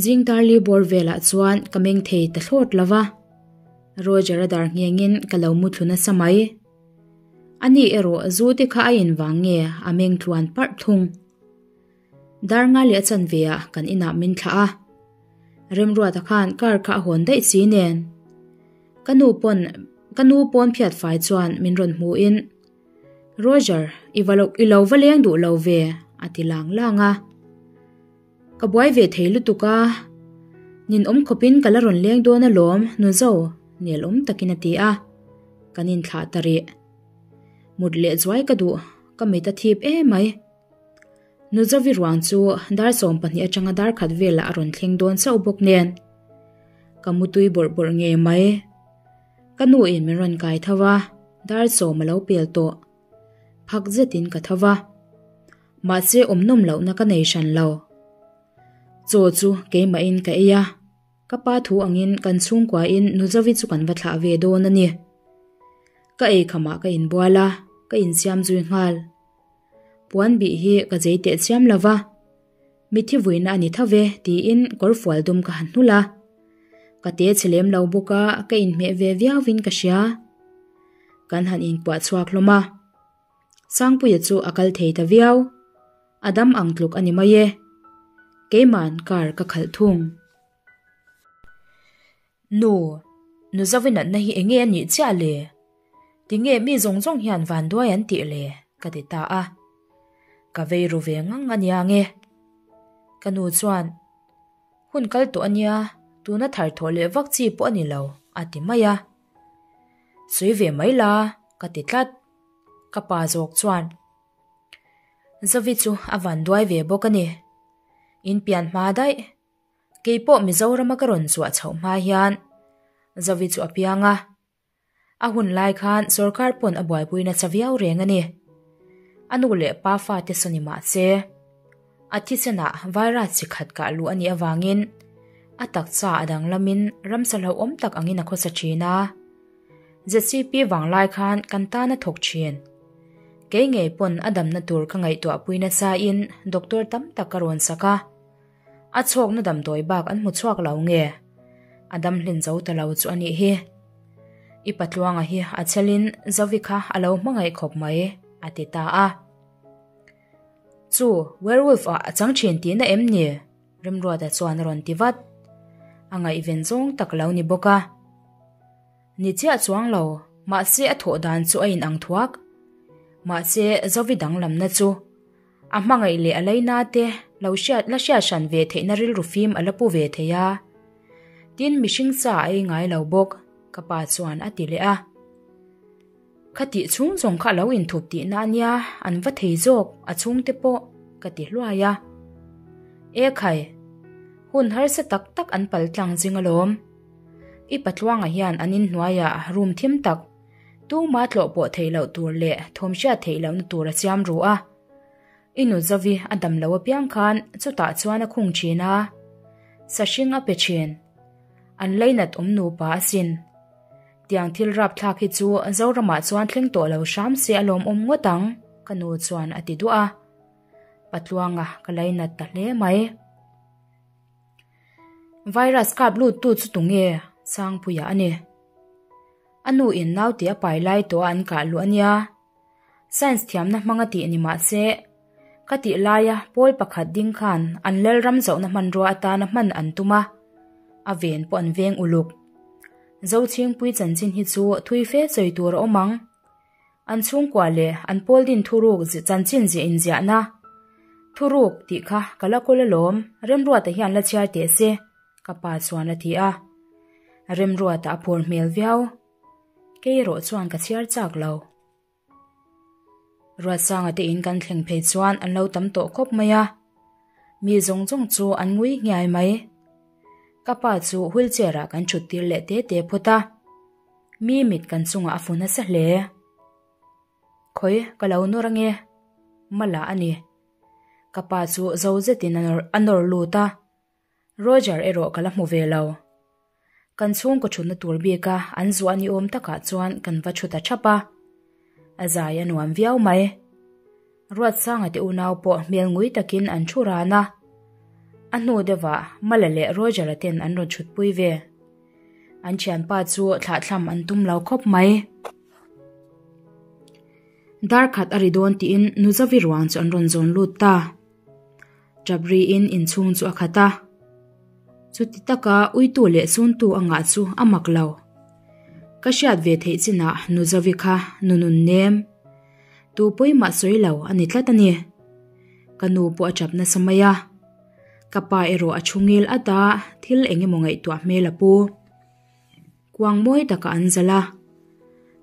Zing Darli bawr velah chuan ka meng thei ta thlawt lo va, Roger-a dar nghengin ka lo mu thlu nasa mai. Ani erawh zu te kha a invang nge a meng tluan parh thung. Dar nga leh a chanve ah kan inah min thlah a. Remruata khan car kha a hawn daih si nen. Ka nu pawn ka nu pawn phiat fai chuan min rawn hmu in Roger i va lo i lo va leng duh lo ve a ti lang lang a. Ka buai ve thei lutuk a, nin awm khawpin ka la rawn leng dawn alawm Nuzo nel awm takin a ti a. Kan inthlah ta rih. Mut leh zuai ka duh ka mit a thip emai. Nuzovi ruang chu dar 12 atanga dar khat velah a rawn thleng dawn chauh bawk nen. Ka mutui bawrh bawrh ngei mai. Ka nu in min rawn kai tho a, dar sawm a lo pel tawh. Phak zetin ka tho a. Mahse awm nawm lohna ka nei hran lo. Chaw chu keimahin ka ei a, ka pa thu angin kan chhungkuain Nuzovi chu kan va thlah ve dawn a ni. Ka eikhamah ka inbual a, ka insiam zui nghal. Puan bih hi ka zei teh chiam lo va, mithi vuina a ni tho ve tiin kawrfual dum ka han hnul a. Ka te chhe lem lo bawk a, ka inhmeh ve viauin ka hria. Kan han inkuah chhuak hlawm a. Sangpuia chu a kal thei ta viau. A dam ang tluk a ni mai e. Keima'n car ka khalh thung. Nu, nu Zovi natna hi enge a nih chiah le? Tinge mi zawng zawng hian vanduai an tih le? ka ti ta a. Ka vei ru ve ngang a nia nge. Ka nu chuan, Hun kal tawh a nia, tuna thar thawh leh vak chi pawh a ni lo, a ti mai a. Sawi ve mai la, ka ti tlat. Ka pa zawk chuan, Zovi chu a vanduai ve bawk a ni. In pian hma daih. Kei pawh Mizorama ka rawn chhuah chhoh hma hian Zovi chu a piang a, a hun lai khan sorkar pawn a buaipui nasa viau reng a ni. A nu leh pa fate saw ni mah se, a thisenah virus chi khat kah luh a nih avangin a taksa a danglamin ramsa hlauhawm tak angin a khawsa thin a. ZCP vanglai khan kan tan a thawk thin. Kei ngei pawn a damna tur ka ngaihtuahpui nasain doctor tam tak ka rawn sak a. A chhawkna damdawi bak an hmu chhuak lo nge? A dam hlen zo ta lo chu a nih hi. I patluanga hi a chelin Zovi kha a lo hmangaih khawp mai, a ti ta a. Chu, werewolf ah a chang thin tihna em ni? Remruata chuan a rawn ti vat. A ngaihven zawng tak lo ni bawk a. Ni chiah chuang lo, mahse a thawh dan chu a inang thuak. Mahse Zovi danglamna chu A hmangaih leh a leina te lo hriat la hriat hran ve theihna rilru fim a la pu ve thei a. Tin, mihring sa a ei ngai lo bawk, ka pa chuan a ti leh a. Khatih chhung zawng kha a lo inthup tihna a nia, an va thei zawk, a chhungte pawh, ka ti hluai a. E khai, hun harsa tak tak an pal tlang zing alawm. I patluangah hian an inhnuaiah room thim tak, Tuma tlawh pawh theih loh tur leh thawm hriat theih lohna tur a siam ru a. I nu Zovi a dam lo apiang khan chutah chuan a khung thin a, sahring a pe thin. An lainat awm nupa asin. Tiang thil rapthlak hi chu Zoramah chuan thleng tawh lo hram se a lawmawm ngawt ang, ka nu chuan a ti duah a. Patluanga ka lainat ta hle mai. Virus kap lut tu chu tunge? Sangpuia a ni. A nu in naute a pai lai tawh a an kah luh a nia. Science thiamna hmanga tih ni mah se, ka tih laia pawl pakhat ding khan an lalram zohna hmanrua atana hman an tum a, a ven pawh an veng uluk. Zochhingpui chanchin hi chu thui fe sawi tur a awm ang. An chhungkua leh an pawl din thuruk chanchin ziah inziahna thuruk tih kha ka la kawl alawm, Remruata hian la chhiar teh se, ka pa chuan a ti a. Remruata a phur hmel viau. Kei erawh chuan ka chhiar chak lo. Ruatsanga te in kan thleng phei chuan an lo tam tawh khawp mai a, mi zawng zawng chu an ngui nghiai mai. Ka pa chu wheelchair ah kan thut tir leh te te phawt a, mi mit kan chungah a fu nasa hle. Khawi ka lo nawr ange, mala a ni. Ka pa chu zo zetin a nawr lut a. Roger erawh ka la hmu ve lo. Kan chhungkaw thutna tur bika an zuah ni awm takah chuan kan va thu ta thap a. A zai a nuam viau mai. Ruatsanga te unau pawh hmel ngui takin an thu ran a. A hnu deuhah Mala leh Roger-a ten an rawn thutpui ve. An thianpa chu thlahthlam an tum lo khawp mai. Dar khat a ri dawn tiin Nuzavi ruang chu an rawn zawn lut ta. Ṭap riin inchhung chu a khat a. Chuti taka uitu leh suntu a ngah chu a mak lo. Ka hriat ve theih chinah Nuzovi kha nu nun nem. Tu pawimah sawi lo a ni tlat a ni. Ka nu pawh a ṭap nasa mai a. Ka pa erawh a thu ngil at a, thil eng emaw ngaihtuah hmel a pu. Kuang mawi takah an zalh a.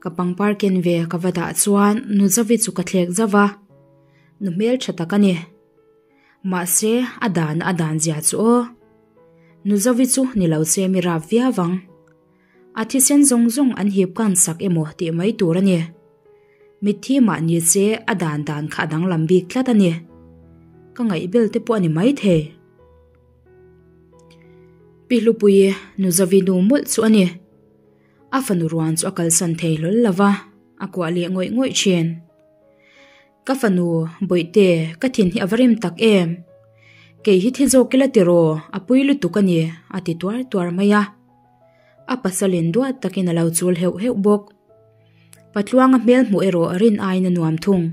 Ka pangpar ken ve ka va dah chuan Nuzovi chu ka thlek zauh a. Nu hmeltha tak a ni. Mahse, a dan a dan zia chu aw. Nuzovi chu ni lo se mi rap viau ang. A thisen zawng zawng an hip kan sak emaw tih mai tur a ni. Mitthi mah ni se a dan dan kha a danglam bik tlat a ni. Ka ngaihbel te pawh a ni maithei. Pi Hlupuii Nuzovi nu mawlh chu a ni. A fanu ruan chu a kalsan thei hlawl lo va, a kuah leh ngawih ngawih thin. Ka fanu, Bawihte, ka thin hi a va rim tak em? Kei hi thi zawk ila tiraw, a pui lutuk a ni, a ti tuar tuar mai a. A pasalin duat takin a lo chul heuh heuh bawk. Patluanga hmel hmuh erawh rin aiin a nuam thung.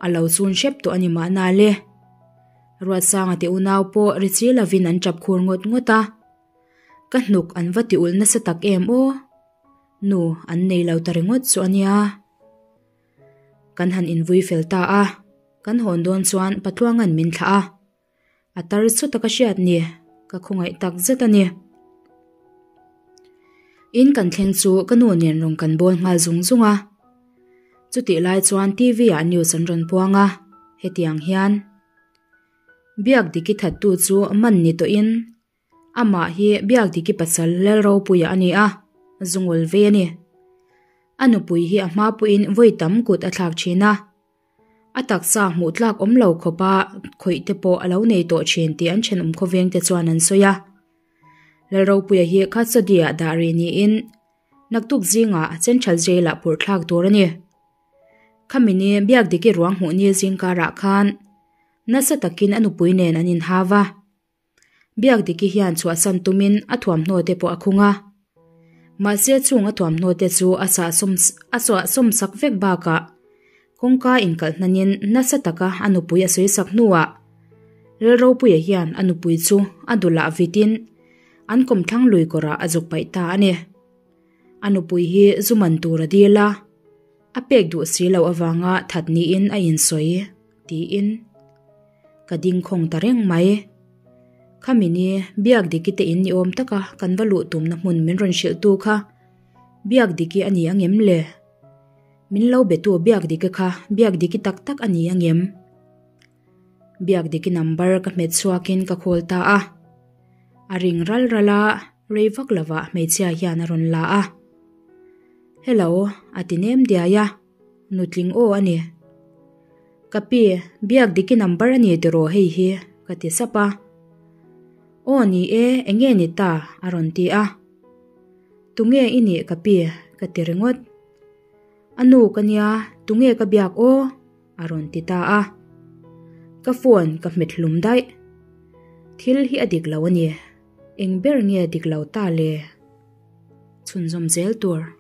A lo chun hrep tawh a ni mahna le. Ruatsanga te unau pawh ri chi lovin an tap khur ngawt ngawt a. Ka hnuk an va ti ulh nasa tak em aw. Nu, an nei lo ta ringawt chu a nia. Kan han invui fel ta a, kan hawn dawn chuan Patluanga'n min thlah a. A tar chu taka hriat ni, ka khawngaih tak zet a ni. In kan thleng chu ka nu nen rawn kan bawl nghal zung zung a. Chutih lai chuan TV ah news an rawn puang a, hetiang hian Biak Diki thattu chu man ni tawhin Amah hi Biakdiki pasal Lalropuia a ni a, zungul vei a ni. A nupui hi a hma pawhin vawi tam kut a thlak thin a. A taksa hmuh tlak awm lo khawpa khawih te pawh a lo nei tawh thin tih an thenawm khawveng te chuan an sawi a. Lalropuia hi custody-ah dah rih niin naktuk zingah Central Jail-ah phurh thlak tur a ni. Khami ni Biakdiki ruang hmuh ni zingkarah khan nasa takin a nupui nen an inhau a. Biakdiki hian chhuahsan tumin a thuamhnaw te pawh a khung a. Mahse chung a thuamhnaw te chu a sahsawm a suahsawm sak vek bakah kawngka inkalh hnanin nasa taka a nupui a sawi sak hnuah Lalropuia hian a nupui chu a dulah vitin an kawmthlang lui kawrah a zuk paih ta a ni. A nupui hi zu man tur a dil a, a pek duh si loh avanga that niin a insawi tiin ka ding khawng ta reng mai. Khami ni Biak Diki te in ni awm taka kan va luh tumna hmun min rawn hrilh tu kha Biak Diki a ni ang em le? Min lo be tu Biak Diki kha Biak Diki tak tak a ni ang em? Biak Diki number ka hmet chhuakin ka call ta a. A ring ral ral a, rei vak lovah hmeichhia hian a rawn la a. Hello, a ti nem diai a, nutling aw a ni. Ka pi, Biak Diki number a ni tiraw hei hi? ka ti sap a. Aw ni e, enge ni ta? a rawn ti a. Tunge i nih ka pi? ka ti ringawt. A nu ka nia, tunge ka biak aw? a rawn ti ta a. Ka phone ka hmet hlum daih. Thil hi a dik lo a ni. Eng ber nge dik lo ta le? Chhunzawm zel tur.